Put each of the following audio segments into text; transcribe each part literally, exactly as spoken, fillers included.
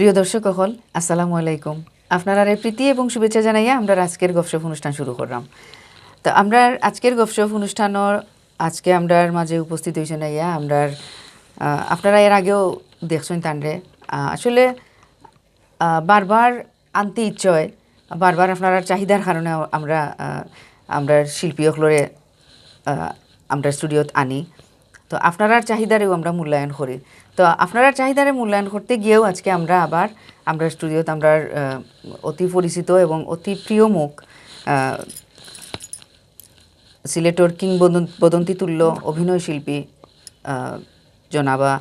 প্রিয় দর্শক অকল, আসসালামু আলাইকুম। আপনারারে প্রীতি এবং শুভেচ্ছা জানাইয়া আমরার আজকের গপশপ অনুষ্ঠান শুরু করলাম। তো আমরার আজকের গপশপ অনুষ্ঠানর আজকে আমরার মাঝে উপস্থিত হইছইন আইয়া আমরার, আহ, আপনারা এর আগেও দেখছইন তানরে। আহ, আসলে, আহ, বারবার আনতে ইচ্ছে হয়, বারবার আপনারার চাহিদার কারণে আমরা, আহ, আমরার শিল্পী অকলরে, আহ, আমরার স্টুডিওত আনি। তো আপনারার চাহিদারেও আমরা মূল্যায়ন করি। তো আপনারার চাহিদারে মূল্যায়ন করতে গিয়েও আজকে আমরা আবার আমরার স্টুডিওত আমরার, আহ, অতি পরিচিত এবং অতি প্রিয় মুখ, আহ, সিলেটর কিংবদন-, বদন্তি তুল্য অভিনয় শিল্পী, আহ, জনাবা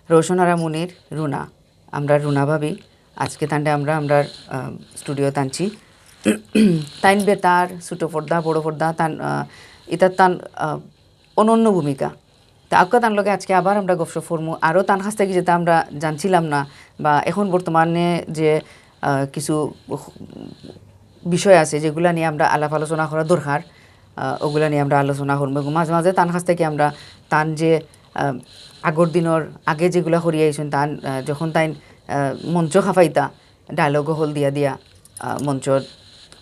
রওশনারা মুনির রুনা, আমরার রুনা ভাবি, আজকে তানরে আমরা আমরার, আহ, স্টুডিওত আনছি। তাইন বেতার, ছোট পর্দা, বড় পর্দা, তান, আহ, ইতার তান, আহ, অনন্য ভূমিকা। তে আউক্কা তান লগে আজকে আবার আমরা গপশপ করমু। আরও তান কাছ থাকি যেটা আমরা জানছিলাম না বা এখন বর্তমানে যে, আহ, কিছু বিষয় আছে যেগুলা নিয়া আমরা আলাপ আলোচনা করা দরকার, আহ, ওগুলা নিয়া আমরা আলোচনা করমু। এবং মাঝে মাঝে তান কাছ থাকি আমরা তান যে, আহ, আগর দিনর আগে যেগুলা করিয়া আইছইন, তান, আহ, যখন তাইন, আহ, মঞ্চ খাফাইতা, ডায়লগ হল দিয়া দিয়া, আহ, মঞ্চর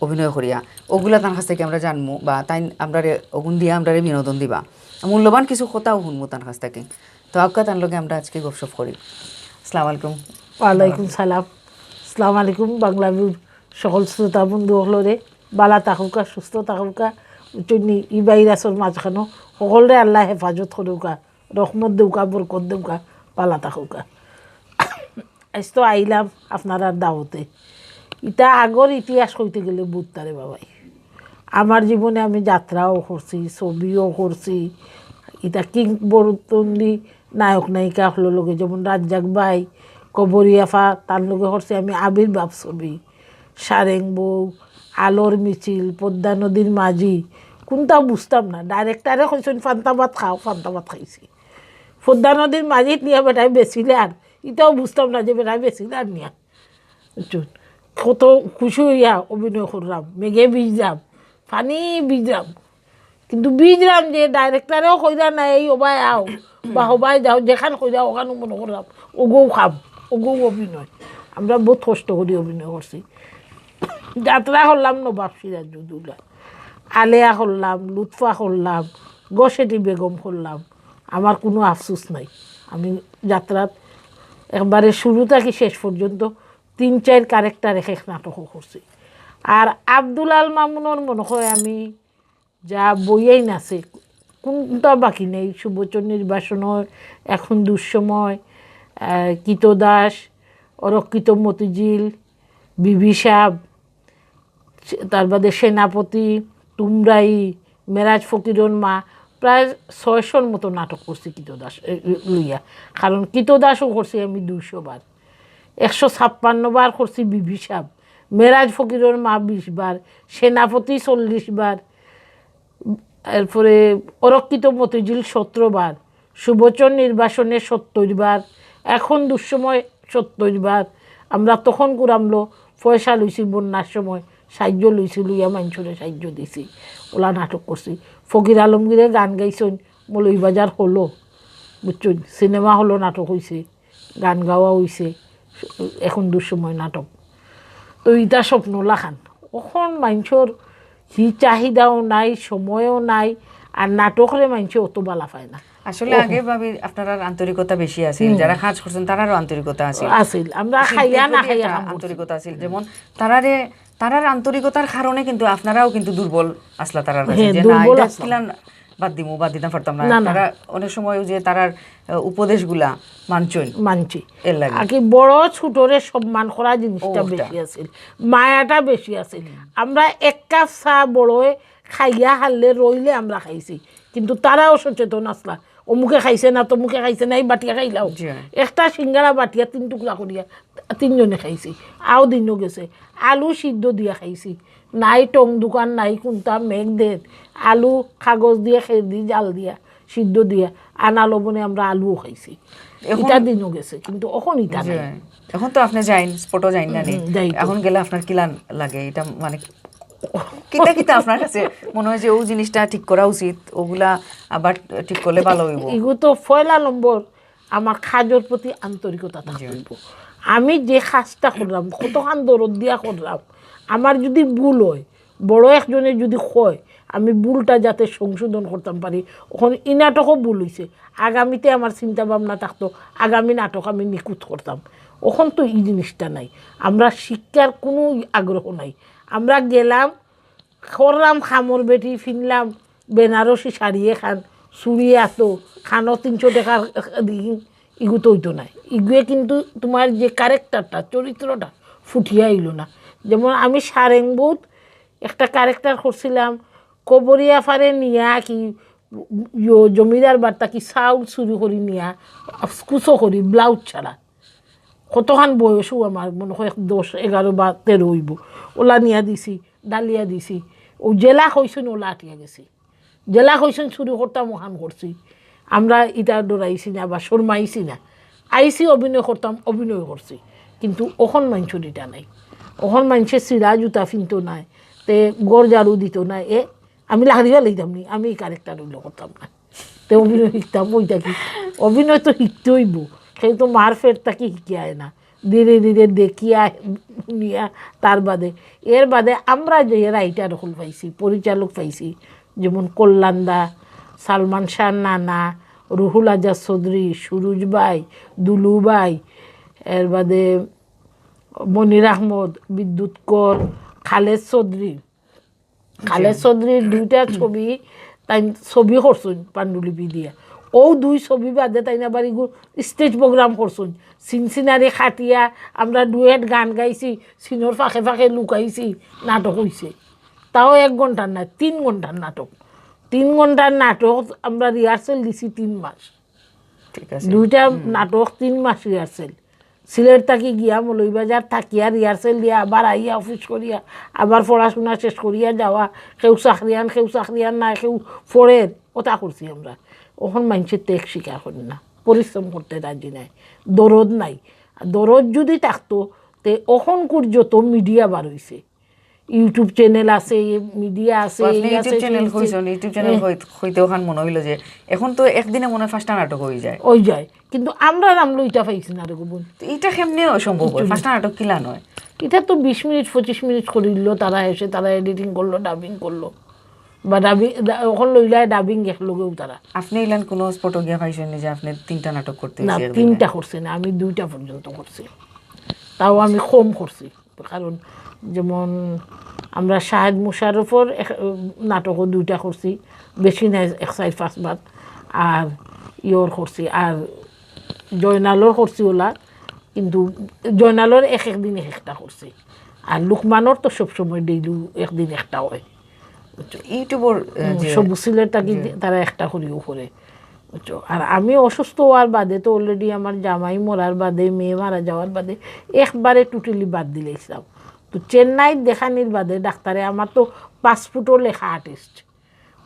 অভিনয় করিয়া, ওগুলা তান কাছ থাকি আমরা জানমু বা তাইন আমরারে ওগুন দিয়া আমরারে বিনোদন দিবা। মূল্যবান কিছু কথাও হুনমু তান কাছ থাকি। তো আউক্কা তান লগে আমরা আজকে গপশপ করি। আসসালামু আলাইকুম। ওয়ালাইকুম সালাম। আসসালামু আলাইকুম। বাংলা ভিউর সকল শ্রোতা বন্ধু অকলরে বালা থাকউক্কা, সুস্থ থাকউক্কা। বুঝছইন নি, ই ভাইরাসর মাঝখানো সকলরে আল্লায় হেফাজত করউক্কা, রহমত দেউক্কা, বরকত দেউক্কা, বালা থাকউক্কা। আইজ তো আইলাম আপনারার দাওয়াতে। ইটা আগর ইতিহাস কইতে গেলে বুঝতারে বাবাই। আমার জীবনে আমি যাত্রাও করছি, ছবিও করছি। ইটা কিংবদন্তি নায়ক নায়িকা অকলর লগে, যেমন রাজ্জাক ভাই, কবরী আফা, তান লগে করছি আমি আবির্ভাব ছবি, সারেং বউ, আলোর মিছিল, পদ্মা নদীর মাঝি। কোনটা বুঝতাম না, ডাইরেক্টরে কইছইন পান্তা ভাত খাও, পান্তা ভাত খাইছি। পদ্মা নদীর মাঝিত নিয়া বেটায় বেচিলার, ইটাও বুঝতাম না যে বেটায় বেচিলার নিয়া। বুঝছইন? কত খুশি অইয়া অভিনয় করলাম, মেঘে ভিজলাম, পানি ভিজলাম, কিন্তু ভিজলাম যে ডাইরেক্টরেও কইরা না, "এই ওবায় আও বা হবায় যাও", যেখান কইরা ওখান মনে করলাম, ওগো কাম, ওগো অভিনয়। আমরা বহুত কষ্ট করি অভিনয় করছি। যাত্রা করলাম নবাব সিরাজউদ্দৌলা, আলেয়া করলাম, লুৎফা করলাম, গসেটি বেগম করলাম। আমার কোনো আফসোস নাই। আমি যাত্রাত একবারে শুরু থাকি শেষ পর্যন্ত তিন চাইর ক্যারেক্টার এক এক নাটকও করছি। আর আব্দুল আল মামুনর মনে হয় আমি যা বইয়াইন আছে, কোনটা বাকি নেই। সুবচন নির্বাসন, এখন দুঃসময়, আহ, কৃতদাস, অরক্ষিত মতিঝিল, বিবি সাব, সে-, তার বাদে সেনাপতি, তুমরাই, মেরাজ ফকিরর মা, প্রায় ছয়শর মতো নাটক করছি কৃতদাস, এ, এ, লইয়া। কারণ কৃতদাসও করছি আমি দুইশো বার, একশো ছাপ্পান্ন বার করছি বিবি সাব, মেরাজ ফকিরর মা বিশ বার, সেনাপতি চল্লিশ বার, এরপরে অরক্ষিত মতিঝিল সতেরো বার, সুবচন নির্বাসনে সত্তর বার, এখন দুঃসময় সত্তর বার। আমরা তখন কুরামলো পয়সা লইছি, বন্যার সময় সাহায্য লইছি, লইয়া মাইনষরে সাহায্য দিছি, ওলা নাটক করছি। ফকির আলমগীরে গান গাইছইন মৌলভীবাজার হলো, বুঝছইন, সিনেমা হলো নাটক অইছে, গান গাওয়া অইছে, এখন দুঃসময় নাটক। তো ইটা স্বপ্ন লাখান, অখন মাইনষর হি চাহিদাও নাই, সময়ও নাই, আর নাটকরে মাইনষে অত বালা পায় না। আসলে আগে ভাবি আপনারার আন্তরিকতা বেশি আছিল, যারা কাজ করছেন তারারও আন্তরিকতা আছিল। আছিল, আমরা খাইয়া না খাইয়া একটা আন্তরিকতা আছিল। যেমন তারারে, তারার আন্তরিকতার কারণে কিন্তু আপনারাও কিন্তু দুর্বল আসলা তারার কাছে, যে না, দুর্বল এটা আসলাম। কিলান বাদ দিমু, বাদ দিতাম পারতাম না। না, না। তারা অনেক সময় ওই যে তারার, আহ, উপদেশগুলা মানছইন। মানছি। এর লাগি। আর কি বড় ছোটরে সম্মান করা জিনিসটা বেশি আছিল, মায়াটা বেশি আছিল। আমরা এক কাপ চা বড়য়ে খাইয়া হারলে রইলে আমরা খাইছি, কিন্তু তারাও সচেতন আসলা, অমুকে খাইছে না, তমুকে খাইছে না, এই বাটিয়া খাইলাও। জি। একটা সিঙ্গারা বাটিয়া তিন টুকরা করিয়া তিনজনে খাইছি। আও দিনও গেছে, আলু সিদ্ধ দিয়া খাইছি, নাই টং দোকান, নাই কোনটা মেঘ দের, আলু কাগজ দিয়া, খের দি, জাল দিয়া, সিদ্ধ দিয়া, আনা লবণে আমরা আলুও খাইছি। এখন ইটা দিনও গেছে, কিন্তু অখন ইটা নাই। এখন তো আপনি যাইন, স্পটও যাইন না নি। হুম, যাই তো। এখন গেলে আপনার কিলান লাগে? এটা মানে কিতা কিতা আপনার কাছে মনে হয় যে ও জিনিসটা ঠিক করা উচিত, ওগুলা আবার ঠিক করলে ভালো হইব? এগু তো পয়লা নম্বর আমার কাজর প্রতি আন্তরিকতা থাকতে হইব। আমি যে কাজটা করলাম, কতখান দরদ দিয়া করলাম, আমার যদি ভুল হয়, বড় একজনে যদি কয়, আমি ভুলটা যাতে সংশোধন করতাম পারি, অখন ই নাটকও ভুল অইছে, আগামীতে আমার চিন্তা ভাবনা থাকতো, আগামী নাটক আমি নিখুঁত করতাম। অখন তো ই জিনিসটা নাই, আমরা শিক্ষার কুনু আগ্রহ নাই। আমরা গেলাম, করলাম খামর বেটি, ফিনলাম বেনারসি শাড়ি এখান, চুড়ি আতো, খানো তিনশো টেকার দিন, ইগু তো অইতো নায়। ইগুয়ে কিন্তু তুমার যে characterটা, চরিত্রটা ফুটিয়া আইলো না। যেমন আমি সারেং বউত একটা character করছিলাম, কবরিয়া ফারে নিয়া কি ইয়ো জমিদার বাড়ি থাকি চাউল চুরি করি নিয়া, কুচো করি, blouse ছাড়া, কতখান বয়সও আমার মনে হয় দশ, এগারো বা তেরো অইবো, ওলা নিয়া দিছি, ডালিয়া দিছি, ও জেলা কইছইন ওলা আটিয়া গেছি, জেলা কইছইন চুরি করতাম অখান করছি। আমরা ইটা ডরাইছি না বা শরমাইছি না, আইছি অভিনয় করতাম, অভিনয় করছি। কিন্তু অখন মাইনষর ইটা নাই, অখন মাইনষে চিরা জুতা ফিনতো নায়, তে ঘর ঝাড়ু দিতো নায়, এ আমি লাকড়ি ফালাইতাম নি, আমি ই character অইলে করতাম না। তে অভিনয় শিখতাম কই থাকি? অভিনয় তো শিখতে অইবো, কেউ তো মার পেট থাকি শিখিয়া আয় না, ধীরে ধীরে দেখিয়া হুনিয়া তার বাদে। এর বাদে আমরা যে writer অকল পাইছি, পরিচালক পাইছি, যেমন কল্যাণ দা, সালমান শাহর নানা, রুহুল আজাদ চৌধুরী, সুরুজ ভাই, দুলু ভাই, এর বাদে মনির আহমদ, বিদ্যুৎ কর, খালেদ চৌধুরী। খালেদ চৌধুরীর দুইটা ছবি, তাইন ছবি করছইন পাণ্ডুলিপি দিয়া। অউ দুই ছবি বাদে তাইন আবার ইগু stage program করছইন। সিন সিনারি খাটিয়া আমরা duet গান গাইছি, সিনর ফাঁকে ফাঁকে লুকাইছি, নাটক অইছে। তাও এক ঘন্টার না, তিন ঘন্টার নাটক। তিন ঘন্টার নাটক আমরা rehearsal দিছি তিন মাস। ঠিক আছে। দুইটা নাটক তিন মাস rehearsal। সিলেট থাকি গিয়া মৌলভীবাজার থাকিয়া rehearsal দিয়া আবার আইয়া office করিয়া আবার পড়াশুনা শেষ করিয়া যাওয়া, কেউ চাকরিয়ান, কেউ চাকরিয়ান নায়, কেউ পড়ের, ওটা করছি আমরা। অখন মাইনষে ত্যাগ স্বীকার করে না, পরিশ্রম করতে রাজি নায়, দরদ নাই। দরদ যদি থাকতো, তে অখনকুর যত media বার অইছে, YouTube channel আছে, media আছে, তো আপনি এই আছে, YouTube channel সেই আছে। কইছেন, YouTube channel হইত-, হইতে ওখান মনে হইলো যে এখন তো একদিনে মনে হয় পাঁচটা নাটক হয়ে যায়। হয়ে যায়, কিন্তু আমরা আমলো ইটা পাইছি না রে গো বোন। তো ইটা কেমনে সম্ভব হয়? পাঁচটা নাটক কিলা নয়? ইটা তো বিশ মিনিট, পঁচিশ মিনিট করিল, তারা এসে তারা editing করলো, dubbing করলো, বা dubbing, ওখান লইলায় dubbing এক লগেও তারা। আপনি ইলান কোনো spot-ও গিয়া পাইছেন নি যে আপনি তিনটা নাটক করতে না, হয়েছে একদিনে? তিনটা করছি না, আমি দুইটা পর্যন্ত করছি, তাও আমি কম করছি। কারণ যেমন আমরা শাহেদ মুশাররফর এক, নাটকও দুইটা করছি, বেশি নাই, এক চাইর পাঁচবার, আর ইয়র করছি, আর জয়নালর করছি ওলা, কিন্তু জয়নালর এক এক দিন এক একটা করছি, আর লুকমানর তো সবসময় daily একদিন একটা হয়। YouTube-র, আহ, হুম, যে সবু সিলেট থাকি যে তারা একটা করিও করে। বুঝছো? আর আমি অসুস্থ হওয়ার বাদে তো already আমার জামাই মরার বাদে, মেয়ে মারা যাওয়ার বাদে একবারে totally বাদ দিলাইছিলাম। তো চেন্নাইত দেখানির বাদে ডাক্তারে আমার তো পাসপোর্টও লেখা artist।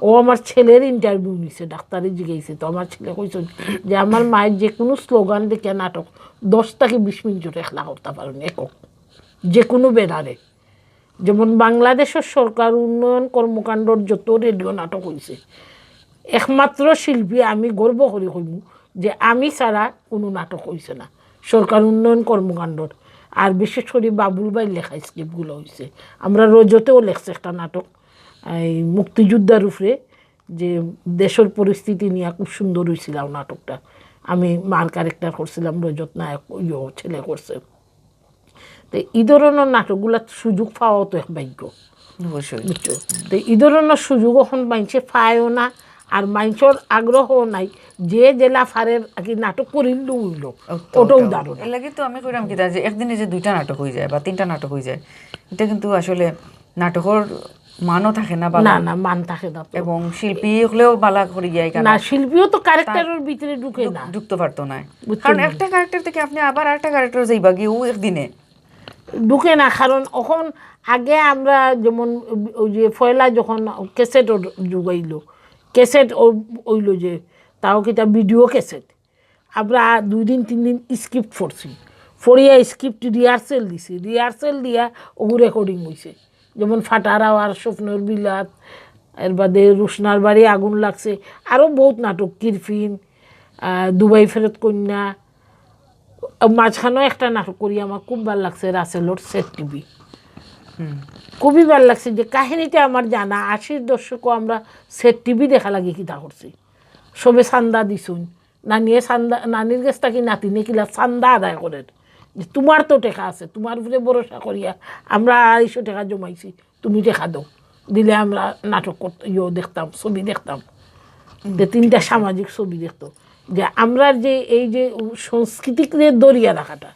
ও আমার ছেলের interview নিছে, ডাক্তারে জিগাইছে। তো আমার ছেলে কইছে যে আমার মায়ের যে কোনো slogan দেখে নাটক দশ থাকি বিশ মিনিট জোরে একলা করতে পারেন একক, যে কোনো banner-এ। যেমন বাংলাদেশর সরকার উন্নয়ন কর্মকাণ্ডর যত রেডিও নাটক হইছে, একমাত্র শিল্পী আমি গর্ব করি কইমু যে আমি ছাড়া কোনো নাটক হইছে না সরকার উন্নয়ন কর্মকাণ্ডর। আর বিশেষ করি বাবুল ভাইর লেখা script-গুলো হইছে। আমরা রজতেও লেখছে একটা নাটক, এই মুক্তিযোদ্ধার উপরে, যে দেশর পরিস্থিতি নিয়া খুব সুন্দর হইছিল নাটকটা। আমি মার character করছিলাম, রজত নায়ক, ইয়ো, ছেলে করছে। তো এই ধরনের নাটকগুলাত সুযোগ পাওয়াও তো এক ভাগ্য। অবশ্যই। বুঝছো? তো এই ধরনের সুযোগ এখন মাইনষে পায়ও না, আর মাইনষর আগ্রহ নাই। যে যেলা পারের আর কি নাটক করিল হইল, ও তো, ওটাও ওটাও। দারুণ। এর লাগি তো আমি কইরাম কিতা যে একদিনে যে দুইটা নাটক হয়ে যায় বা তিনটা নাটক হয়ে যায়, এটা কিন্তু আসলে নাটকর মানও থাকে না, বালা। না, না, মান থাকে না তো। এবং শিল্পী হলেও বালা করি যায় কেন? না, শিল্পীও তো character-র ভিতরে ঢুকে ঢুক-, না। ঢুকতে পারতো না। বুঝছেন? কারণ একটা character থেকে আপনি আবার আরেকটা character যাইবা গিয়ে ও একদিনে। ঢুকে না, কারণ এখন আগে আমরা যেমন ওই যে পয়লা যখন cassette-ও যুগ আইলো, cassette ও-, অইলো যে, তাও কিতা video cassette, আমরা দুই দিন তিন দিন script পড়ছি, পড়িয়া script rehearsal দিছি, rehearsal দিয়া ওগু recording হইছে। যেমন ফাটার আওয়ার, স্বপ্নর বিলাত, এর বাদে রুশনার বাড়ি আগুন লাগছে, আরও বহুত নাটক, কিরফিন, আহ, দুবাই ফেরত কন্যা, মাঝখানেও একটা নাটক করি, আমার খুব ভালা লাগছে, রাসেলর সেট টিভি। খুবই ভালা লাগছে যে কাহিনীটা আমার জানা, আশির দশকও আমরা সেট টিভি দেখা লাগি কিতা করছি। সবে চান্দা দিছইন, নানিয়ে চান্দা, নানির গেছ থাকি নাতিনে কিলা চান্দা আদায় করের যে তুমার তো টেকা আছে, তুমার উপরে ভরসা করিয়া আমরা আড়াইশো টেকা জমাইছি, তুমি টেকা দেও, দিলে আমরা নাটক করত-, ইয়ো দেখতাম, ছবি দেখতাম, যে তিনটা সামাজিক ছবি দেখতো। যে আমরার যে এই যে সাংস্কৃতিক যে ধরিয়া রাখাটা,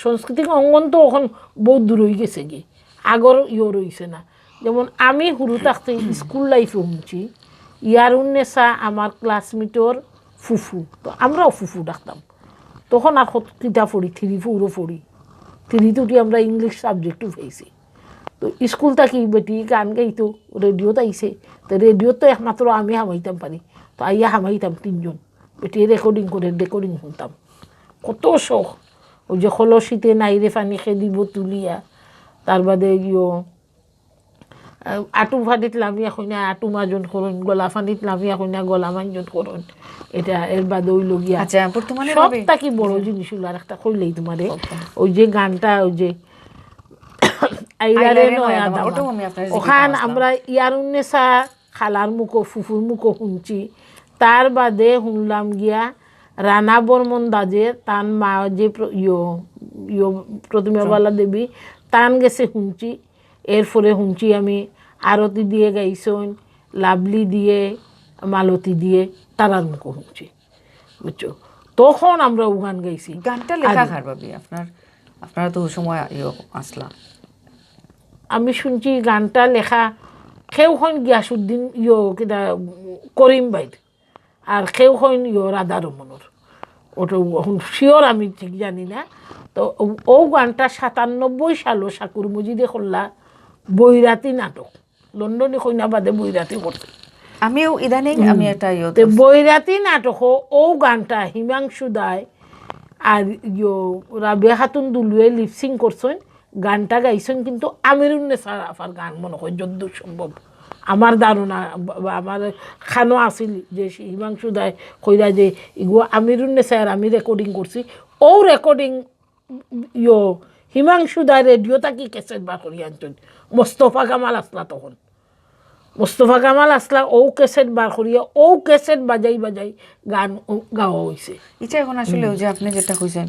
সাংস্কৃতিক অঙ্গন তো অখন বউত দূর অইগেছে গি, আগর ইয়ো রইছে না। যেমন আমি হুরু থাকতে স্কুল লাইফে হুনছি, ইয়ারুন্নেসা আমার ক্লাসমেটর ফুফু, তো আমরাও ফুফু ডাকতাম। তখন আর কত কিতা পড়ি, থ্রি ফোরও পড়ি, থ্রি টুটি আমরা ইংলিশ সাবজেক্টও পাইছি। তো স্কুল থাকি বেটি গান গাইতো, রেডিওত আইছে, তো রেডিওত তো একমাত্র আমি হামাইতাম পারি, তো আইয়া হামাইতাম তিনজন, বেটি রেকর্ডিং করে, রেকর্ডিং হুনতাম। কত শখ, ওই যে কলসিতে নাই রে পানি কে দিব তুলিয়া, তার বাদে ইয়ো, আহ, আটু ফানিত লামিয়া কইনা আটু মাজন করইন, গলা ফানিত লামিয়া কইনা গলা মাজন করইন। এটা এর বাদে অইলো গিয়া আচ্ছা, বর্তমানে সব ভাবি থাকি বড় জিনিস অইলো আর একটা কইলেই তুমারে, ওই যে গানটা, ওই যে আইলারে আইলারে নয়া নয়া দামান, দামান। ওটাও আমি আপনার জিকির ওখান করলাম। আমরা ইয়ারুন্নেসা খালার মুখো, ফুফুর মুখো হুনছি। তার বাদে হুনলাম গিয়া রানা বর্মন দাজে, তান মা যে প্র-, ইয়ো, ইয়ো, প্রতিমা বালা দেবী, তান গেছে হুনছি। এরপরে হুনছি আমি আরতি দিয়ে গাইছইন, লাভলি দিয়ে, মালতী দিয়ে, তারার মুখো হুনছি, বুঝছো? তখন আমরা ও গান গাইছি। গানটা লেখা আর কার ভাবি? আপনার, আপনারা তো ওই সময় ইয়ে আসলা। আমি শুনছি গানটা লেখা কেউ হইন গিয়াসুদ্দিন, ইয়ো, কিতা, করিম ভাইর, আর কেউ হইন ইয়ো রাধা রমনর। ওটা অখন শিওর আমি ঠিক জানি না। তো ও, ও গানটা সাতানব্বই সালো শাকুর মজিদে করলা বৈরাতি নাটক। লন্ডনী কইনা বাদে বৈরাতি করতে। আমিও ইদানিং হুম। আমি একটা ইয়ে তে করছি। বৈরাতি নাটক ও গানটা হিমাংশু দায় আর ইয়ো রাবিয়া খাতুন দুলুয়ে লিপসিং করছইন, গানটা গাইছইন কিন্তু আমিরুন্নেসা আফার গান মনে হয় যদ্দূর সম্ভব। আমার ধারণা বা, বা আমার খানো আছিল যে সে হিমাংশু দায় কইরা যে ইগু আমিরুন্নেসা আর আমি রেকর্ডিং করছি, ও রেকর্ডিং ইয়ো, হিমাংশু দা রেডিও থাকি ক্যাসেট বার করি আনছইন। মোস্তফা কামাল আসলা তখন। মোস্তফা কামাল আসলা, ও ক্যাসেট বার করিয়া, ও ক্যাসেট বাজাই বাজাই গান ও-, গাওয়া অইছে। ইটা এখন আসলে ওই যে আপনি যেটা কইছেন,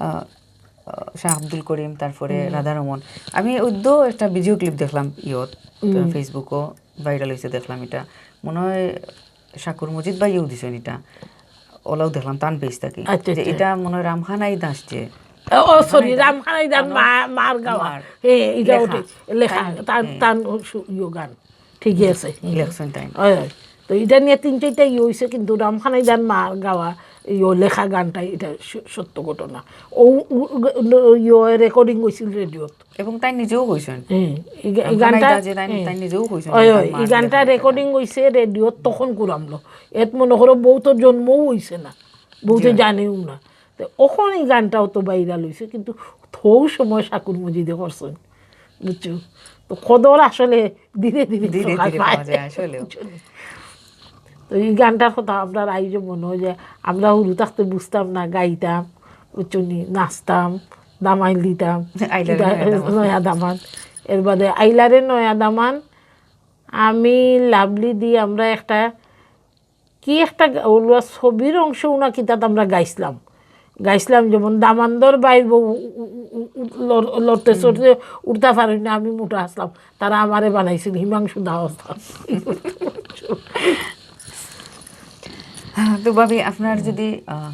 আহ, আহ, শাহ আব্দুল করিম, তারপরে রাধা রমন। আমি ওইদ্য একটা ভিডিও ক্লিপ দেখলাম ইয়ত, আহ, Facebook-ও ভাইরাল হইছে, দেখলাম এটা। মনে হয় শাকুর মজিদ ভাইও দিছইন এটা। ওলাও দেখলাম তান পেজ থাকি। আচ্ছা, যে আচ্ছা। এটা মনে হয় রামখানাই দাস যে। ও, ও, সরি, রামখানাই দাস। রামখানাই দাস মা-, মার গাওয়া। মার। হ্যাঁ, এটা লেখা। ওটাই। লেখা। তান, তান, হ্যাঁ। তান ও সু-, ইয়ো গান। ঠিকই আছে। হুম। লেখছইন তাই। ওই, ওই। তো এটা নিয়ে তিন চারটা ইয়ে হইছে, কিন্তু রামখানাই দাস মার গাওয়া ইয়ো লেখা গানটা এটা স-, সত্য ঘটনা। ও, উ-, উ-, ইয়ো রেকর্ডিং হইছিল রেডিওত। এবং তাই নিজেও কইছেন। হুম, এই গা-, এই রামখানাই গানটা, দাস যে তাই, হুম। তাই নিজেও কইছেন ওই, যে ওই, তার এই মার গানটা লেখা এটা। রেকর্ডিং হইছে রেডিওত তখন কুরামলো। এত মনে করো বউ তো জন্মও হইছে না, বউ তো জি। জানেও না। তো অখন এই গানটাও তো ভাইরাল হইছে, কিন্তু থৌ সময় শাকুর মজিদে করছেন, বুঝছো? তো কদর আসলে ধীরে ধীরে ধীরে প্রকাশ ধীরে পায়। পাওয়া যায় আসলেও। বুঝছো নি? তো এই গানটার কথা আপনার আইজে মনে হয় যে আমরা হুরু থাকতে বুঝতাম না, গাইতাম, বুঝছো নি, নাচতাম, দামাইল দিতাম, আইলারে ইটা নয়া দামান। নয়া দামান। এর বাদে আইলারে নয়া দামান, আমি লাভলি দি আমরা একটা, কি একটা গা-, ওলুয়া ছবির অংশ না কিতাত আমরা গাইছিলাম। গাইছিলাম যেমন দামান্দর বাইর বউ উ-, উ-, উ-, উ-, লড়-, লড়তে চড়তে উঠতা পারইন না, আমি মোটা আসলাম। তারা আমারে বানাইছিল হিমাংশু দাস। তো ভাবি, আপনার যদি, আহ,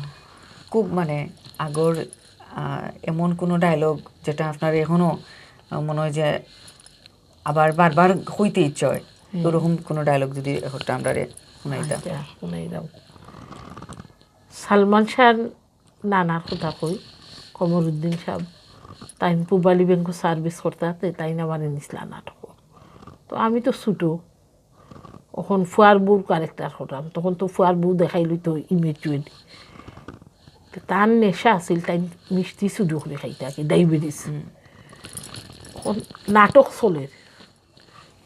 খুব মানে আগর, আহ, এমন কোনো ডায়লগ যেটা আপনার এখনো, আহ, মনে হয় যে আবার বারবার কইতে ইচ্ছা হয়, হুম। ওরকম কোনো ডায়লগ যদি একটা আমরারে শুনাইতা। আচ্ছা, শুনাই দাও। সালমান শাহর নানার কথা কই, কমরুদ্দিন সাহেব, তাইন পুবালি ব্যাংকো সার্ভিস করতা, তে তাইন আমারে নিছলা নাটকো। তো আমি তো ছোটো, অখন ফুয়ার বউর ক্যারেক্টার করতাম, তখন তো ফুয়ার বউ দেখাইল তো ইমেচুয়েড। তো তার নেশা আছিল, তাই মিষ্টি চুরি করে খাইতা আর কি, ডায়াবেটিস। হুম। অখন নাটক চলের,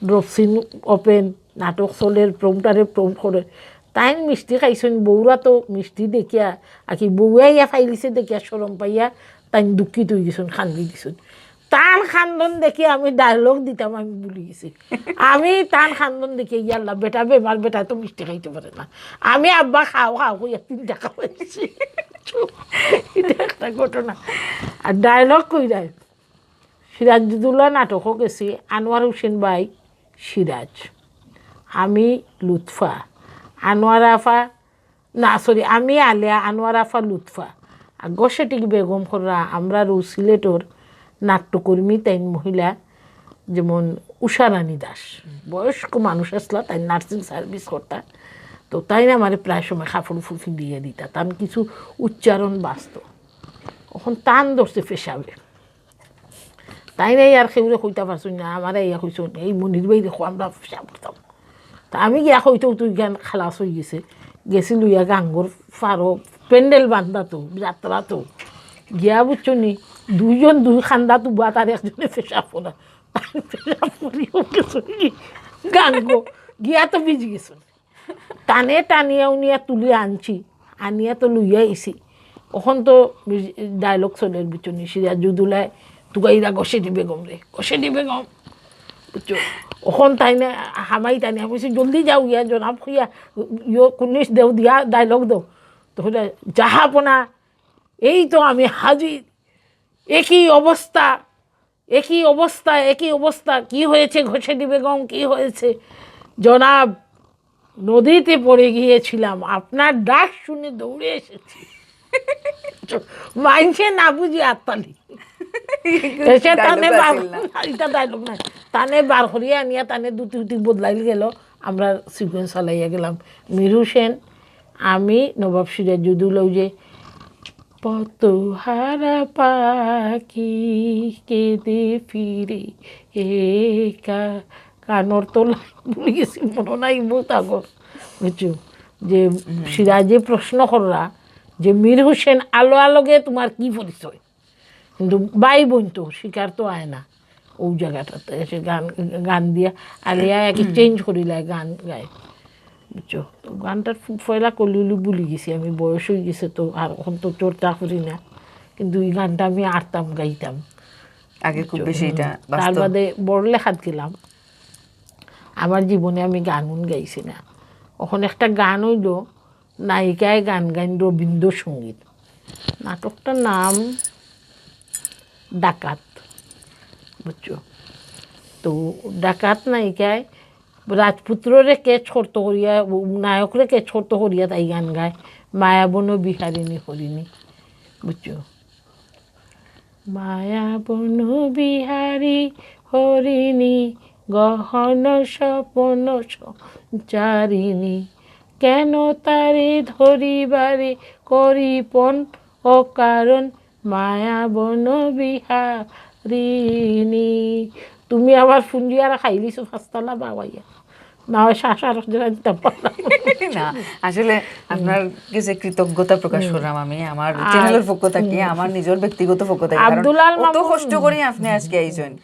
ড্রপ সিন ওপেন, নাটক চলের, প্রম্পটারে প্রম্পট করে। তাইন মিষ্টি খাইছইন, বউরা তো মিষ্টি দেখিয়া, আর কি, বউয়ে ইয়া ফাইলিছে দেখিয়া শরম পাইয়া তাইন দুঃখিত অই গেছইন, কান্দি দিছইন। তান কান্দন দেখিয়া আমি ডায়লগ দিতাম, আমি ভুলি গেছি। আমি তান কান্দন দেখিয়া, "ইয়া আল্লাহ, বেটা বেমার, বেটা তো মিষ্টি খাইতে পারে না।" আমি, "আব্বা, খাও, খাও," কইয়া তিন টাকা পাইছি। ইটা একটা ঘটনা। আর ডায়লগ কইরায়, সিরাজুদ্দৌলা নাটকো গেছি, আনোয়ার হোসেন ভাই সিরাজ, আমি লুৎফা, আনোয়ার আফা, না, সরি, আমি আলেয়া, আনোয়ার আফা, লুৎফা। আর গোসেটিক বেগম কররা, আমরার অউ সিলেটর নাট্যকর্মী তাইন মহিলা, যেমন উষা রানী দাস, বয়স্ক মানুষ আছলা, তাইন নার্সিং সার্ভিস করতা। তো তাইন আমারে প্রায় সময় কাপড় ফু-, ফিন্দিয়া দিতা, তান কিছু উচ্চারণ বাঁচতো। অখন তান ধরছে পেশাবে। তাইন আর কেউরে কইতা পারছইন না, আমারে ইয়া কইছইন, "এই মনির ভাইরে কও, আমরা পেশাব করতাম।" তা আমি গিয়া কইতেউ তো ইখান খালাস অই গেছে। গেছি লইয়া গাঙ্গর পারো, প্যান্ডেল বান্ধা তো, যাত্রা তো। গিয়া বুঝছো নি, দুইজন দুই কান্দাত উবাত আর একজনে পেশাব করা। পেশাব করিয়া গেছে কি গাঙ্গো, গিয়া তো ভিজি গেছে। তানে টানিয়া উনিয়া তুলিয়া আনছি, আনিয়া তো লইয়া আইছি। অখন তো ডায়লগ চলের, বুঝছো নি, সিরাজুদ্দৌলায় তুকাইরা গোসেটি বেগমরে, "গোসেটি বেগম।" বুঝছো? অখন তাইন হামাইতা নি, আমি কইছি, "জলদি যাও, ইয়া জনাব কইয়া, ইয়ো কুনিশ দেও, দিয়া ডায়লগ দেও।" তো কইরা, "জাহাপনা, এই তো আমি হাজির, একই অবস্থা।" "একই অবস্থা, একই অবস্থা, কি হয়েছে গোসেটি বেগম, কি হয়েছে?" "জনাব, নদীতে পড়ে গিয়েছিলাম, আপনার ডাক শুনে দৌড়ে এসেছি।" মাইনষে না বুঝি আত্তালি। এসে তানে ডায়লগ বার, আছিল না। ইটা ডায়লগ নায়। তানে বার করিয়া আনিয়া তানে দুটি উটি বদলাইল গেল, আমরা সিকুয়েন্স চালাইয়া গেলাম। মীর হোসেন, আমি, নবাব সিরাজুদ্দৌলা, অউ যে "পথহারা পাখি কেঁদে ফিরে একা", কানর তলা ভুলি গেছি, মনো নাই, বউত আগর, বুঝছো? যে সিরাজে প্রশ্ন কররা যে, "মীর হোসেন, আলো আলোগে তোমার কি পরিচয়?" কিন্তু ভাই বইন তো, স্বীকার তো অয় না। অউ জাগাটাত এসে গান, গান দিয়া, আলিয়া একই চেঞ্জ করিলায়, গান গায়। বুঝছো? তো গানটার ফু-, পয়লা কলি উলি ভুলি গেছি আমি, বয়স অই গেছে তো, আর অখন তো চর্চা করি না। কিন্তু ই গানটা আমি আরতাম, গাইতাম। আগে খুব বুঝছো? বেশি ইটা হুম। তার বাদে বড়লেখাত গেলাম। আমার জীবনে আমি গান উন গাইছি না। অখন একটা গান অইলো, নায়িকায় গান গাইন রবীন্দ্রসঙ্গীত। নাটকটার নাম ডাকাত, বুঝছো? তো ডাকাত নায়িকায় রাজপুত্ররে ক্যাচ করতো করিয়া, নায়করে ক্যাচ করতো করিয়া তাই গান গায়, "মায়াবন বিহারিণী হরিণী", বুঝছো? "মায়াবন বিহারী হরিণী, গহন স্বপন সঞ্চারিণী, কেন তারে ধরিবারে করিপন অকারণ, মায়াবন বিহারিণী।" তুমি আমার ফুঞ্জিয়ারা খাইলিছো ফাস্তালা বাবাইয়া। না হয় শ্বাস আর একজন আনতাম পারলাম। না, আসলে আপনার কাছে কৃতজ্ঞতা প্রকাশ করলাম আমি, আমার আর চ্যানেলের পক্ষ থাকি, আমার নিজের ব্যক্তিগত পক্ষ থাকি, কারণ আব্দুল আল অত মামুন কষ্ট করি আপনি আজকে আইছেন।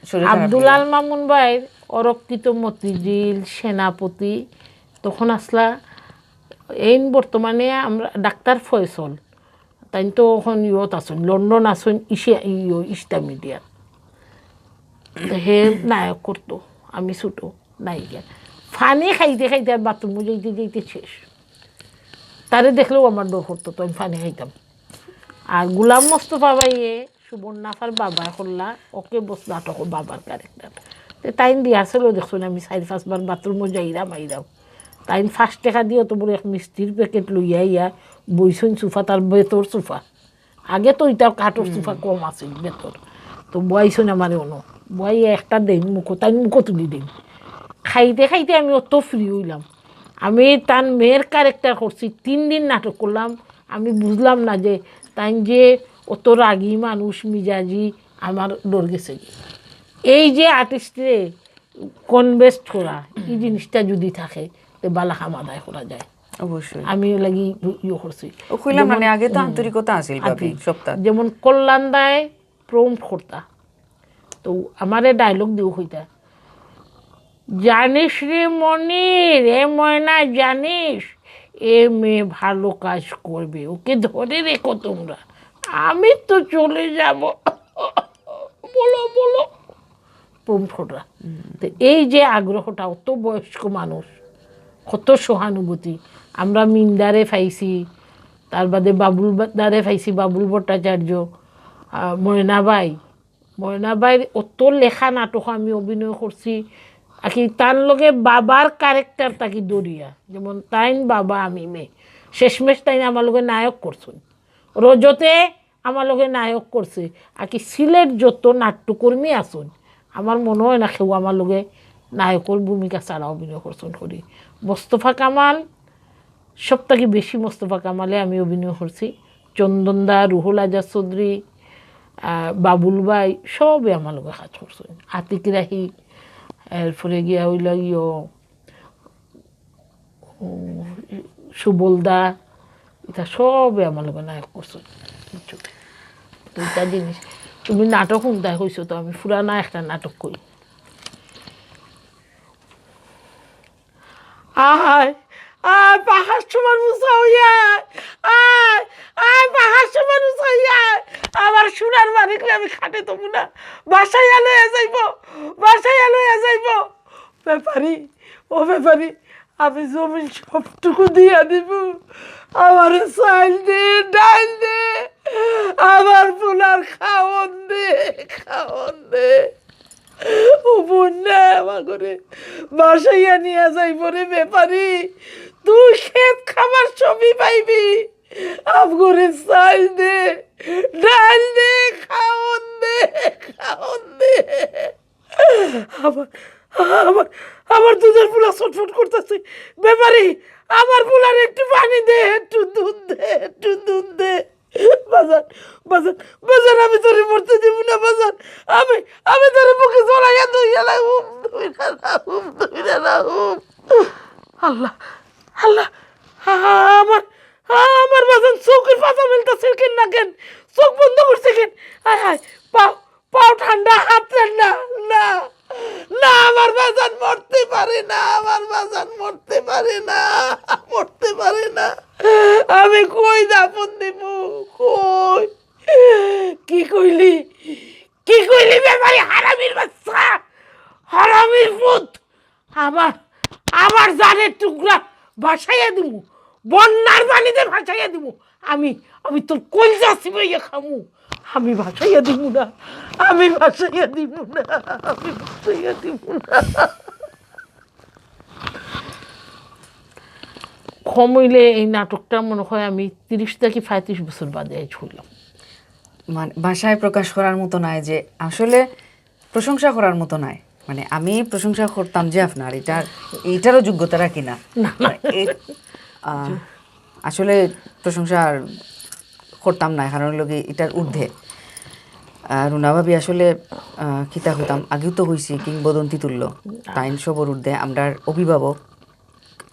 শরীর খারাপ আব্দুল নিয়ে। আল মামুন ভাইর অরক্ষিত মতিঝিল, সেনাপতি, তখন আসলা, এইন বর্তমানে আমরা ডাক্তার ফয়সল, তাইন তো অখন ইয়ত আছইন, লন্ডন আছইন, ইশিয়া, ইয়ো, ইস্তা মিডিয়া। তো হে নায়ক করতো, আমি ছোট নায়িকা। ফানি খাইতে খাইতে আর বাথরুমো যাইতে যাইতে শেষ। তারে দেখলেও আমার ডর করতো, তো আমি ফানি খাইতাম। আর গোলাম মোস্তফা ভাইয়ে সুবর্ণাফার বাবা করলা, ওকে বস নাটকো বাবার ক্যারেক্টার। তে তাইন রিহার্সেলও দেখছইন, আমি চাইর পাঁচবার বাথরুমো যাইরাম আইরাম। তাইন পাঁচ টেকা দিয়া অত বড় এক মিষ্টির প্যাকেট লইয়া আইয়া বইছইন সোফা, তার বেতর সোফা। আগে তো ইতা কাঠর সোফা কম আছিল বেতর। তো বওয়াইছইন আমারে অনো। বওয়াইয়া একটা দেইন মুখো, তাইন মুখো তুলি দেইন। খাইতে খাইতে আমি অত ফ্রি অইলাম। আমি তান মেয়ের ক্যারেক্টার করছি, তিন দিন নাটক করলাম। আমি বুঝলাম না যে তাইন যে অত রাগী মানুষ, মিজাজি, আমার ডর গেছে গি। এই যে আর্টিস্টরে কনভেস্ট করা, এই জিনিসটা যদি থাকে, তে বালা কাম আদায় করা যায়। অবশ্যই। আমি লাগি ইয়ে করছি। ও কইলাম যেমন, মানে আগে তো হুম, আন্তরিকতা আছিল, ভাবি, আন্তরিক। সবটা। যেমন কল্যাণ দায় প্রম্পট করতা, তো আমারে ডায়লগ দিও কইতা, "জানিস রে মনির, এ ময়না জানিস, এ মেয়ে ভালো কাজ করবে, ওকে ধরে রেখো তোমরা, আমি তো চলে যাব। বলো, বলো। পুম ফোটা। তো এই যে আগ্রহটা, অত বয়স্ক মানুষ, কত সহানুভূতি। আমরা মিন্দারে পাইছি, তার বাদে বাবুল বা-, দারে পাইছি, বাবুল ভট্টাচার্য, আহ, ময়না ভাই, ময়না ভাইর অত লেখা নাটক আমি অভিনয় করছি, আর কি তার লগে বাবার ক্যারেক্টার থাকি ধরিয়া, যেমন তাইন বাবা আমি মেয়ে, শেষমেশ তাইন আমার লগে নায়ক করছইন। রজতে আমার লগে নায়ক করছে, আর কি সিলেট যত নাট্যকর্মী আছইন, আমার মনে হয় না কেউ আমার লগে নায়কর ভূমিকা ছাড়া অভিনয় করছইন করি। মোস্তফা কামাল, সব থাকি বেশি মোস্তফা কামালে আমি অভিনয় করছি। চন্দন দা, রুহুল আজাদ চৌধুরী, আহ, বাবুল ভাই, সবে আমার লগে কাজ করছইন। আতিক রাহি, এরপরে গিয়া অইল ইয়ো, ও, সুবল দা, ইতা সবে আমার লগে নায়ক করছইন। বুঝছো? দুইটা জিনিস, তুমি নাটক হুনতায় কইছো, তো আমি পুরানা একটা নাটক কই। আয়, আয়, পাহাড় সমান উঁচা হইয়া, আয়, আয়, পাহাড় সমান উঁচা হইয়া, আমার সোনার মানিক রে আমি খাটে তবু না, বাসায় লইয়া যাইব, বাসায় লইয়া যাইব। ব্যাপারী, ও ব্যাপারী, আমি জমিন সবটুকু দিয়া দিব, আমার চাইল দে, ডাইল দে, আমার পোলার খাওন দে, খাওন দে। ও বন্যা আমার ঘরে বাসাইয়া নিয়া যাইব রে ব্যাপারী, তুই খেত খামার সবই পাইবি, আম ঘরে চাইল দে, ডাইল দে, খাওন দে, খাওন দে। আমার, আমার, আমার দুধের পোলা ছটফট করতেছে। ব্যাপারী, আমার পোলার একটু পানি দে, একটু দুধ দে, একটু দুধ দে। বাজান, বাজান, বাজান, আমি তোরে মরতে দিব না, বাজান। আমি, আমি তোরে বুকে জড়াইয়া ধইয়া রাখুম, ধইরা রাখুম, ধইরা রাখুম। আল্লাহ, আল্লাহ, আমার, আমার বাজান চোখের পাতা মেলতেছে কেন না কেন? চোখ বন্ধ করছে কেন? আয় হায়, পাও, পাও ঠান্ডা, হাত ঠান্ডা। না, না, আমার বাজান মরতে পারে না, আমার বাজান মরতে পারে না, মরতে পারে না। আমি কই দাফন দিব, কই? কি কইলি? কি কইলি ব্যাপারী, হারামির বাচ্চা, হারামির পুত? আমার, আমার জানের টুকরা ভাসাইয়া দিমু, বন্যার পানিতে ভাসাইয়া দিমু। আমি, আমি তোর কলিজা চিবাইয়া খামু। আমি ভাসাইয়া দিমু না, আমি ভাসাইয়া দিমু না, আমি ভাসাইয়া দিমু না। কম অইলে এই নাটকটা মনে হয় আমি তিরিশ থাকি পঁয়ত্রিশ বছর বাদে আইজ করলাম। মানে ভাষায় প্রকাশ করার মতো নয় যে আসলে প্রশংসা করার মতো নয়। মানে আমি প্রশংসা করতাম যে আপনার এটার, এটারও যোগ্যতা রাখি না। মানে এ-, আহ, আসলে প্রশংসা আর করতাম না, কারণ হলো কি এটার ঊর্ধ্বে। আহ, রুনা ভাবি আসলে, আহ, কিতা কইতাম, আগেও তো কইছি কিংবদন্তি তুল্য, তাইন সবর ঊর্ধ্বে, আমরার অভিভাবক,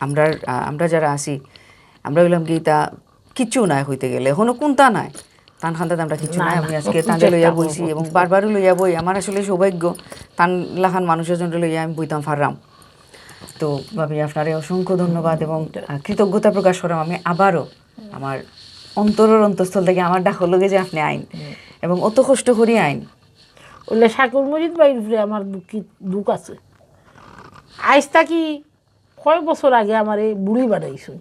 আমরার, আহ, আমরা যারা আছি, আমরা অইলাম কি ইতা কিচ্ছু নাই কইতে গেলে, এখনো কুন্তা নাই। তান খান্দাত আমরা কিচ্ছু নাই। আমি আজকে তানরে লইয়া বইছি এবং বারবারও লইয়া বই। আমার আসলে সৌভাগ্য, তান লাখান মানুষের জন্য লইয়া আমি বইতাম পাররাম। তো ভাবি, আপনারে অসংখ্য ধন্যবাদ এবং, আহ, কৃতজ্ঞতা প্রকাশ করাম আমি আবারও আমার অন্তরের অন্তঃস্থল থেকে আমার ডাকর লগে যে আপনি আইন এবং অত কষ্ট করি আইন। অইলে শাকুর মজিদ ভাইর উপরে আমার দুঃখী, দুঃখ আছে। আইজ থাকি কয় বছর আগে আমারে বুড়ি বানাইছইন,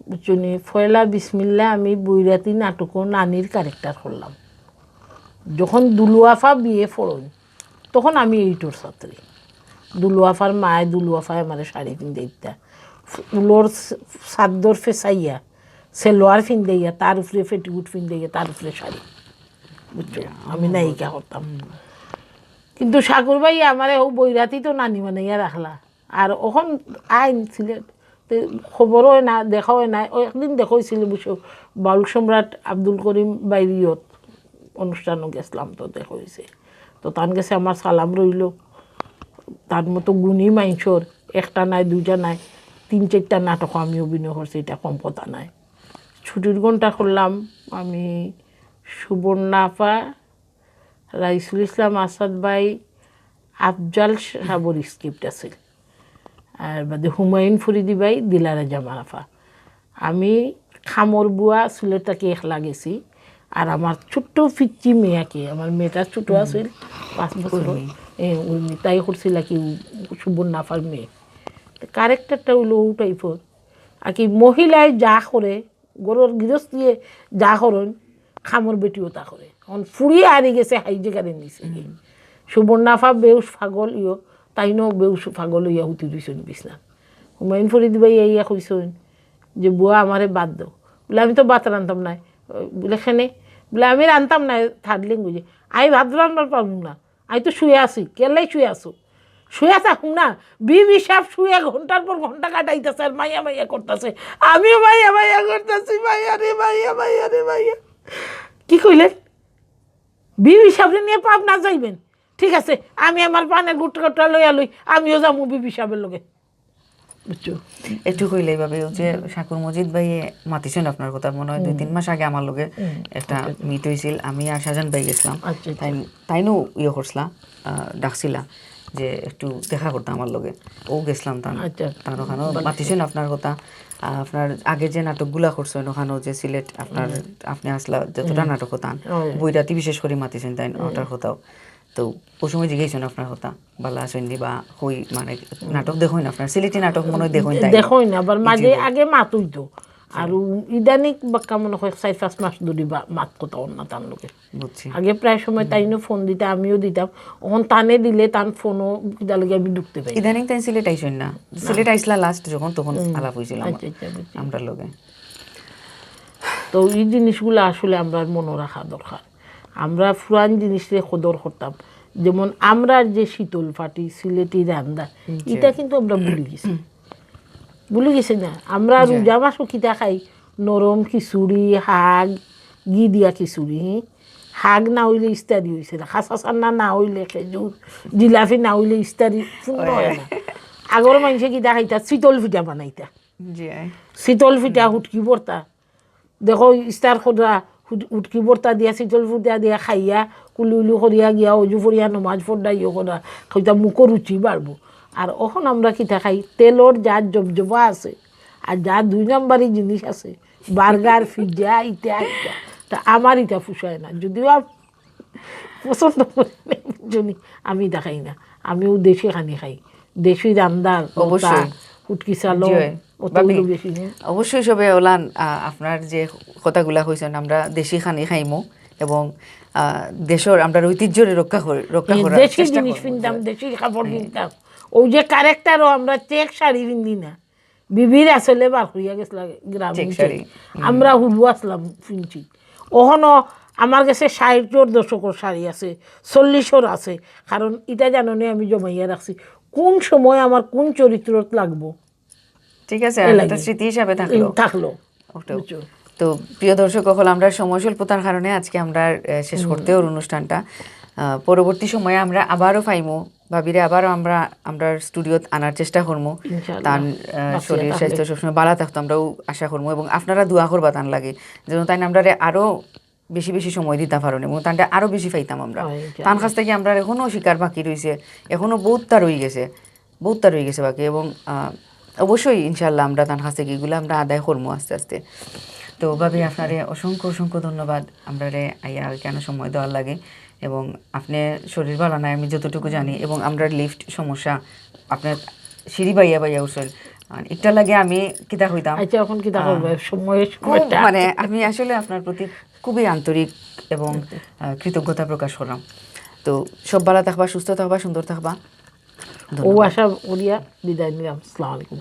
বুঝছো নি? পয়লা বিসমিল্লা আমি বৈরাতি নাটকও নানির ক্যারেক্টার করলাম। যখন দুলুয়াফা বিয়ে পড়ইন, তখন আমি এইটর ছাত্রী। দুলুয়াফার মায়, দুলুয়াফায় আমারে শাড়ি পিন্দাইতা, উলর স-, চাদর ফেসাইয়া, সেলোয়ার পিন্দাইয়া, তার উপরে পেটিকুট পিন্দাইয়া, তার উপরে শাড়ি, বুঝছো? আমি নায়িকা করতাম। কিন্তু শাকুর ভাই আমারে ও বৈরাতি তো নানি বানাইয়া রাখলা। আর অখন আইন সিলেট, তে খবরও হয় না, দেখা হয় না। ও একদিন দেখা হইছিল, বুঝছো, বাউল সম্রাট আব্দুল করিম বাইরিয়ত অনুষ্ঠানও গেছিলাম, তো দেখা হইছে। তো তান গেছে আমার সালাম রইল। তার মতো গুণী মাইনষর একটা নাই, দুইটা নাই, তিন চারটা নাটক আমি অভিনয় করছি, এটা কম কথা নাই। ছুটির ঘন্টা করলাম আমি, সুবর্ণাফা, রাইসুল ইসলাম আসাদ ভাই, আফজাল সাবর স্ক্রিপ্ট আছিল। আর বাদে হুমায়ুন ফরিদি ভাই, দিলারা জামান আফা। আমি খামর বুয়া সিলেট থাকি একলা গেছি। আর আমার ছোট্ট পিচ্চি মেয়েকে, আমার মেয়েটা ছোট আছিল, পাঁচ বছর, উর্মি। এ, উর্মি, তাই করছিল কি সুবর্ণা আফার মেয়ে। তো ক্যারেক্টারটা হইলো ও টাইপর। আর কি মহিলায় যা করে, ঘরর গৃহস্থিয়ে যা করইন, খামর বেটিও তা করে। এখন ফুড়ি হারি গেছে হাই জাগারে নিছে। সুবর্ণা আফা বেউস পাগল ইয়ো, তাইনও বেউস পাগল হইয়া হুতি রইছইন বিছনাত। হুমায়ুন ফরিদ ভাই আইয়া কইছইন যে, "বুয়া, আমারে ভাত দেও।" বলে, "আমি তো ভাত রানতাম নায়।" বলে, "কেনে?" বলে, "আমি রানতাম নায় থার্ড ল্যাঙ্গুয়েজে।" "আমি ভাত রানবার পারমু না, আমি তো শুয়ে আছি।" "কেলাই শুয়ে আছো?" "শুয়ে থাকুম না, বিবি সাহেব শুয়ে ঘন্টার পর ঘন্টা কাটাইতাছে আর মাইয়া মাইয়া করতাছে, আমিও মাইয়া মাইয়া করতাছি, মাইয়া রে মাইয়া, মাইয়া রে মাইয়া।" "কি কইলেন?" "বিবি সাহেবরে নিয়ে পাবনা যাইবেন? ঠিক আছে, আমি আমার পানের গুটকাটা লইয়া লই, আমিও যামু বিবি সাহেবের লগে।" বুঝছো? একটু কইলে এইভাবে, ওই যে শাকুর মজিদ ভাই মাতিছেন আপনার কথা, মনে হয় দুই তিন মাস আগে আমার লগে একটা মিট হইছিল, আমি আর শাহজাহান ভাই গেছিলাম। আচ্ছা, আচ্ছা। তাই, তাইনও ইয়ে করছিলা, আহ, ডাকছিলা যে একটু দেখা করতে আমার লগে। ও গেছিলাম তান, আচ্ছা। তান ওখানেও মাতিছেন আপনার কথা। আহ, আপনার আগে যে নাটকগুলা করছেন ওখানেও, যে সিলেট আপনার, আপনি আসলা যতটা নাটক হতান, বৈরাতি বিশেষ করে মাতিছেন তাই ওটার কথাও। তো ওই সময় জিজ্ঞেস হইন আপনার কথা, ভালা আছেন নি বা কই, মানে, নাটক দেখইন আপনার, সিলেটি নাটক মনে হয় দেখইন তাই? দেখইন, আবার মাঝে আগে মাত হইতো। আর ইদানিং বাক্কা মনে হয় চার পাঁচ মাস ধরি বা মাত কথা অন্য তার লগে। বুঝছি। আগে প্রায় সময় তাইনও ফোন দিতা, আমিও দিতাম। অখন তানে দিলে তান ফোনও কিতা লাগে আমি ঢুকতে পারি না। ইদানিং তাই সিলেট আইসেন না? সিলেট আইসলা লাস্ট যখন, তখন আলাপ হইছিল আমার, আচ্ছা, আচ্ছা, বুঝছি। আমরার লগে। তো এই জিনিসগুলা আসলে আমরার মনো রাখা দরকার। আমরা পুরান জিনিসরে কদর করতাম, যেমন আমরার যে শীতল ফাটি, সিলেটি রান্দা, ইটা কিন্তু আমরা ভুলি গেছি। ভুলি গেছি না? আমরা রোজা মাসও কিতা খাই? নরম খিচুড়ি, হাগ, ঘি দিয়া খিচুড়ি, হি? হাগ না হইলে ইস্তারি হইছে না, খাসা চান্না না হইলে খেজুর, জিলাপি না হইলে ইস্তারি পূর্ণ হয় না। আগর মাইনষে কিতা খাইতা? শীতল পিঠা বানাইতা। জি, আয়। শীতল পিঠা, হুটকি ভর্তা। দেখো, ইস্তার করা, হুট-, হুটকি ভর্তা দিয়া, শীতল পিঠা দিয়া খাইয়া, কুলি উলি করিয়া গিয়া, অজু করিয়া, নমাজ পড়া, ইয়ে করা, কইতা মুখো রুচি বাড়বো। আর অখন আমরা কিতা খাই? তেলর যা জবজবা আছে, আর যা দুই নাম্বারি জিনিস আছে, বার্গার, পিৎজা, ইটা, ইটা। তা আমার ইটা পোষায় না। যদিও আম-, পছন্দ করি না, বুঝছো নি? আমি ইটা খাই না। আমিও দেশি খানি খাই। দেশি রান্দার, অবশ্যই। হুটকি চালো, জি, অতগুলো ভাবি। বেশি, হ্যাঁ। অবশ্যই সবে ওলান, আ, আপনার যে কথাগুলা কইছেন, আমরা দেশি খানি খাইমু এবং, আ, দেশর, আমরার ঐতিহ্যরে রক্ষা করি, রক্ষা হ্যাঁ, করার দেশি চেষ্টা জিনিস করমু। কিনতাম, জি। দেশি কাপড় কিনতাম। ওই যে ক্যারেক্টারও আমরা চেক শাড়ি পিন্দি না। বিবির আসলে বার হইয়া গেছিলা গ্রামীণ চেক শাড়ি। চেক। হুম। আমরা হুরু আসলাম পিনছি। অখনো আমার গেছে ষাইটর দশকর শাড়ি আছে, চল্লিশর আছে। কারণ ইটা জানো নি আমি জমাইয়া রাখছি। কোন সময় আমার কোন চরিত্রত লাগবো? ঠিক আছে, এ আর লাগে। একটা স্মৃতি হিসাবে থাকলো। উম, থাকলো। ওটাও। বুঝছো? তো প্রিয় দর্শক অকল, আমরার সময় স্বল্পতার কারণে আজকে আমরা, আহ, শেষ করতে ওর অনুষ্ঠানটা। আহ, পরবর্তী সময়ে আমরা আবারও পাইমু, ভাবিরে আবারও আমরা, আমরার স্টুডিওত আনার চেষ্টা করমু। ইনশাআল্লাহ। তান, আহ, বাঁচিয়া শরীর থাকলে। স্বাস্থ্য সবসময় ভালা থাকতো, আমরাও আশা করমু। এবং আপনারা দোয়া করবা তান লাগি, যেন তাই আমরারে আরো বেশি বেশি সময় দিতা পারইন এবং তানরে আরো বেশি পাইতাম আমরা। হয়, ইনশাআল্লাহ। তান কাছ থাকি আমরার এখনো শিকার বাকি রইছে, এখনো বহুততা রই গেছে, বহুততা রই গেছে বাকি। এবং, আহ, অবশ্যই ইনশাআল্লাহ আমরা তান কাছ থাকি ইগুলা আমরা আদায় করমু আস্তে আস্তে। তো ভাবি, আপনারে অসংখ্য অসংখ্য ধন্যবাদ, আমরারে আইয়া কেন সময় দেওয়ার লাগি। এবং আপনে শরীর ভালা নাই আমি যতটুকু জানি, এবং আমরার লিফট সমস্যা, আপনার সিঁড়ি বাইয়া বাইয়া উঠছেন, আর ইটার লাগি আমি কিতা কইতাম? আচ্ছা, এখন কিতা আহ, করবে? সময় খুব, সময়টা। মানে, আমি আসলে আপনার প্রতি খুবই আন্তরিক এবং, আহ, কৃতজ্ঞতা প্রকাশ করলাম। তো সব ভালা থাকবা, সুস্থ থাকবা, সুন্দর থাকবা। ও ধন্যবাদ। আশা করিয়া বিদায় নিলাম। আসসালামু আলাইকুম।